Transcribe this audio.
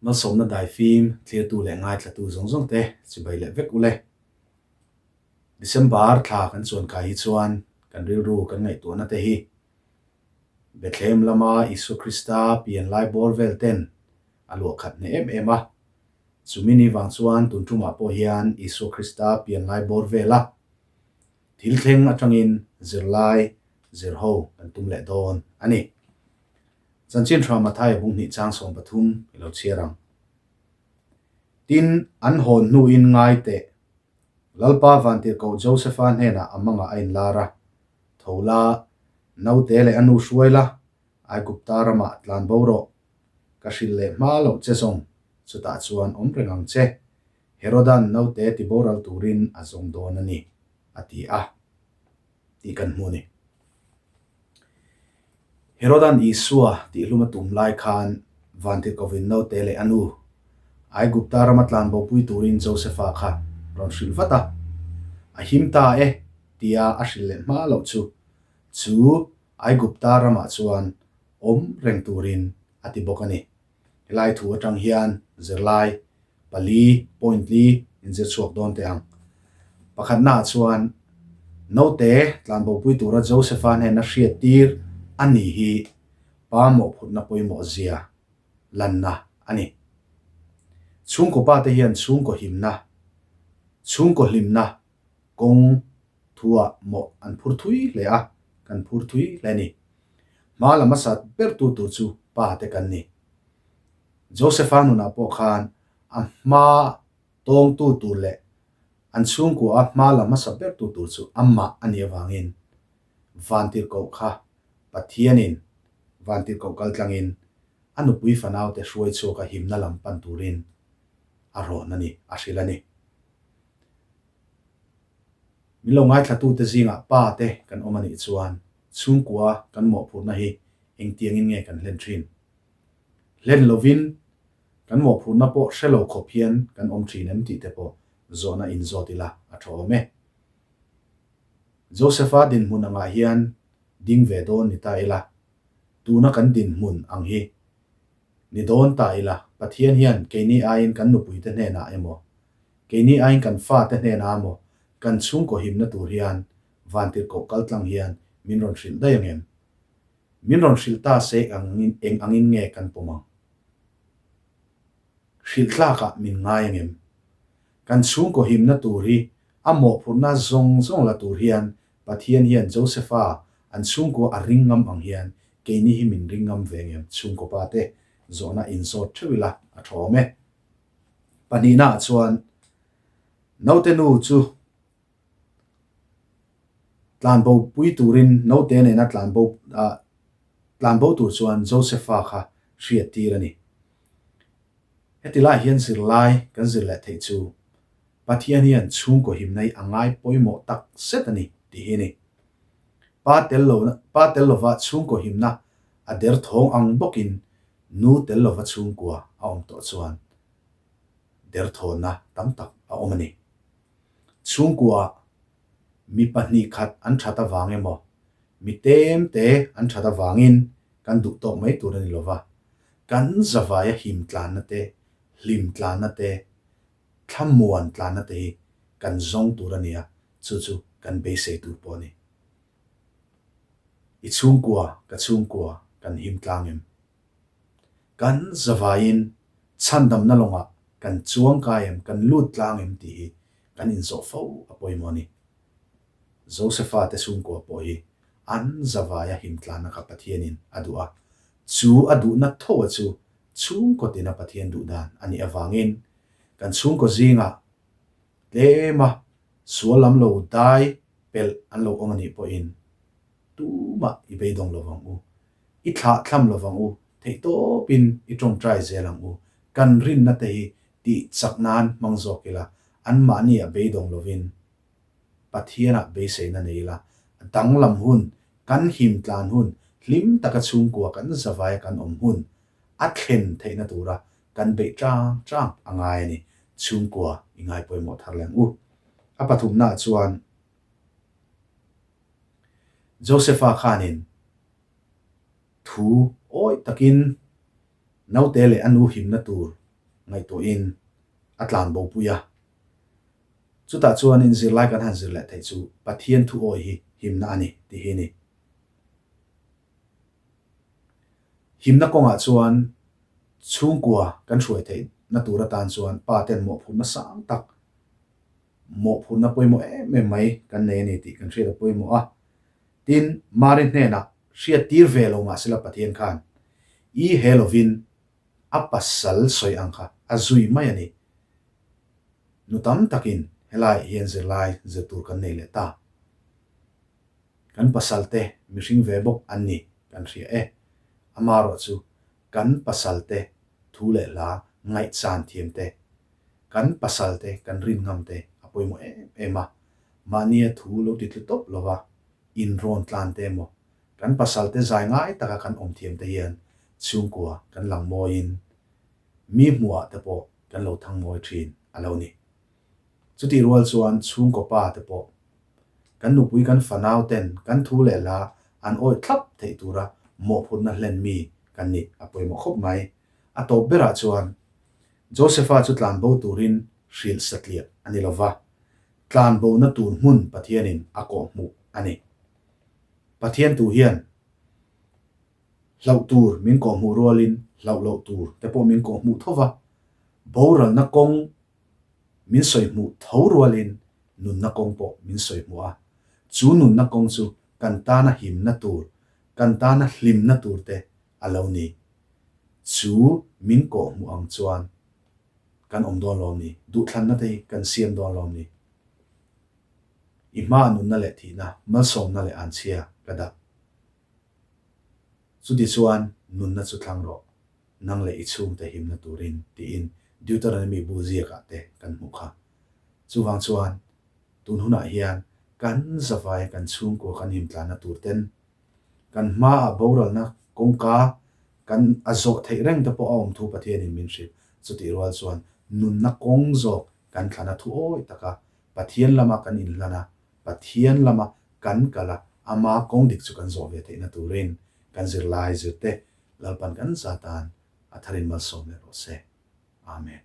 Malsawmna daifim thlirtu leh ngaithlatu zawng zawng te chibai leh vek ule. December thla kan chuan kai hi chuan kan rilru kan ngaihtuahna te hi Bethlehem lama Isua Krista pian lai bawr vel ten a luah khat hneh em em a. Chumi ni vang chuan tun tumah pawh hian Isua Krista pian lai bawr vela thil thleng atangin zirlai zir ho kan tum leh dawn a ni. Chanchin tha Mathaia bung hnih chang 13 i lo chhiar ang. Tin, an hawn hnuin ngai teh, Lalpa Vantirhkoh Josefa hnenah a mangah a inlar a, Tho la, naute leh a nu hruai la, Aigupta ramah tlan bo rawh. Ka hrilh leh hma loh che zawng, chutah chuan awm reng ang che. Herodan naute tiboral turin a zawng dawn a ni, a ti a, tih kan hmu a ni. Herodan Isua tihhlum a tum lai khan Vantirhkovin naute leh a nu, Aigupta rama tlanbopui turin Josefa kha rawn hrilh vat a. A him ta e tia a hrilh leh hma loh chu, chu Aigupta ramah chuan awm reng turin a ti bawk a ni. Helai thu atang hian zirlai pali point li inzir chhuak dawn teh ang. Pakhatnaah chuan naute tlanbopui tura Josepha hnena hriat tir a ni hi pa mawhphurhna pawimawh zia lanna a ni. Chhungkaw pa te hian chhungkaw himna, chhungkaw hlimna kawng thuah mawh an phur thui hle a, kan phur thui hle a ni. Hma lam a sat ber tu tur chu pa te kan ni. Josepha nunah pawh khan a hma tawngtu tur leh an chhungkua a hma la hmasa ber tu tur chu amah a nih avangin Vantirhkoh kha Pathianin Vantirhkoh kaltlangin a nupui fanaute hruai chhuaka himna lam pan turin a rawn a ni, a hrilh a ni. Min lo ngaithlatute zingah pa te kan awm a nih chuan chhungkua kan mawhphurhna hi engtiangin nge kan hlen thin? Hlen lovin kan mawhphurhna pawh hre lo khawp hian kan awm thin em tih te pawh zawhna inzawt ila a tha awm e. Joseph-a dinhmun angah hian ding ve dawn ni ta ila, tuna kan dinhmun ang hi ni dawn ta ila, Pathian hian keini aiin kan nupuite hnenah emaw, keini aiin kan fate hnenah emaw kan chhungkaw himna tur hian Vantirhkoh kaltlang hian min rawn hrilh daih ang em? Min rawn hrilh ta se eng angin nge kan pawm ang? Hrilh tlakah min ngai ang em? Kan chhungkaw himna tur hi a mawhphurhna zawng zawng la tur hian Pathian hian Josepha an chhungkua a ring ngam ang hian keini hi min ring ngam ve ang em? Chhungkaw pa te zawhna inzawt theuh ila a tha awm e. Pahnihnaah chuan naute nu chu Tlanbo pui turin naute nena tlanbo ah tlanbo tur chuan Josepha kha hriat tir a ni. Heti lai hian zirlai kan zir leh theih chu Pathian hian chhungkaw himna hi a ngai pawimawh tak zet a ni tih hi a ni. Pa tel lo pa tel lova chhungkaw himna a der thawng ang bawkin nu tel lova chhungkua a awm tawh chuan derthawnna tam tak a awm a ni. Chhungkua mi pahnih khat an that avang emaw, mi tlem te an that avangin kan duh tawk mai tur a ni lova, kan zavaia him tlanna te, hlim tlanna te, thlamuan tlanna te hi kan zawng tur a ni a, chu chu kan beisei tur pawh a ni. I chhungkua, ka chhungkua kan him tlang em? Kan zavaiin chhandamna lawngah kan chuang kai em, kan lut tlang em tih hi kan inzawh fo a pawimawh a ni. Josepha te chhungkua pawh hi an zavaia himtlanna kha Pathianin a duh a, chu a duhna tho a chu chhungkaw tina Pathian duh dan a nih avangin kan chhungkaw zingah tlema sual lam lo dai pelh an lo awm a nih pawhin tumah i beidawng lo vang u. I thlah thlam lo vang u, theihtawpin i tawngtai zel ang u. Kan rinna te hi tih chak nan hmang zawk ila, anmahni ah beidawng lovin Pathian ah beiseina nei ila, danglam hun, kan him tlan hun, hlim taka chhungkua kan zavaia kan awm hun a thlen theihna tura kan beih tang tang a ngai a ni. Chhungkua i ngai pawimawh thar leh ang u. A pathumna ah chuan Josepha khanin thu awih takin naute leh a nu himna tur. ngaihtuahin a tlanbo pui a. Chutah chuanin zirlai kan han zir leh theih chu Pathian thu awi hi himna a ni tih hi a ni. Himna kawngah chuan chhungkua kan hruai theihna tur atan chuan pa ten mawhphurhna sang tak, mawhphurhna pawimawh em em mai kan nei a ni tih kan hriat a pawimawh a. Tin, Mari hnenah hriat tir ve lo mahsela Pathian khan i he lovin a pasal sawi ang kha a zui mai a ni. Nu tam takin helaiah hian zirlai zir tur kan nei leh ta. Kan pasalte mihring ve bawk an ni kan hria e. Amarawh chu kan pasalte thu leh hla ngaihchan thiam te, kan pasalte kan rin ngam te a pawimawh em em a. Mahnia thu lo ti tlu tawp lova inrawn tlan te emaw, kan pasalte zai ngai taka kan awm thiam te hian chhungkua kan lang mawiin mi hmuhah te pawh kan lo thang mawi thin a lo ni. Chutih rual chuan chhungkaw pa te pawh kan nupui kan fanau ten kan thu leh hla an awih thlap theih tura mawhphurhna hlen mi kan nih a pawimawh khawp mai. A tawp berah chuan Josepha chu tlanbo turin hrilh satliah a ni lova, tlanbona tur hmun Pathianin a kawhhmuh a ni. Pathian tu hian hlauh tur min kawhhmuh rualin hlauh loh tur te pawh min kawhhmuh tho va, boralna kawng min sawi hmuh tho rualin nunna kawng pawh min sawi hmuh a, chu nunna kawng chu kan tana himna tur, kan tana hlimna tur te a lo ni. Chu min kawh hmuh ang chuan kan awm dawn lawm ni? Duhthlanna te hi kan siam dawn lawm ni? I hmaah nunna leh thihna, malsawmna leh anchhia ka dah. Chuti chuan nunna chu thlang rawh. Nang leh i chhungte himna turin tiin Deuteronomy bu ziakah te kan hmuh kha. Chuvang chuan tun hunah hian kan zavaia kan chhungkua kan himtlanna tur ten kan hmaah boralna kawngka kan a zawh theih reng te pawh a awm thu Pathianin min hrilh. Chutih rual chuan nunna kawng zawk kan thlana thu awi taka Pathian lama kan inhlan a, Pathian lama kan kal a, ama kawng dik chu kan zawh ve theihna turin kan zirlai zirte Lalpan kan za tan a tharin malsawm leh rawh se. Amen.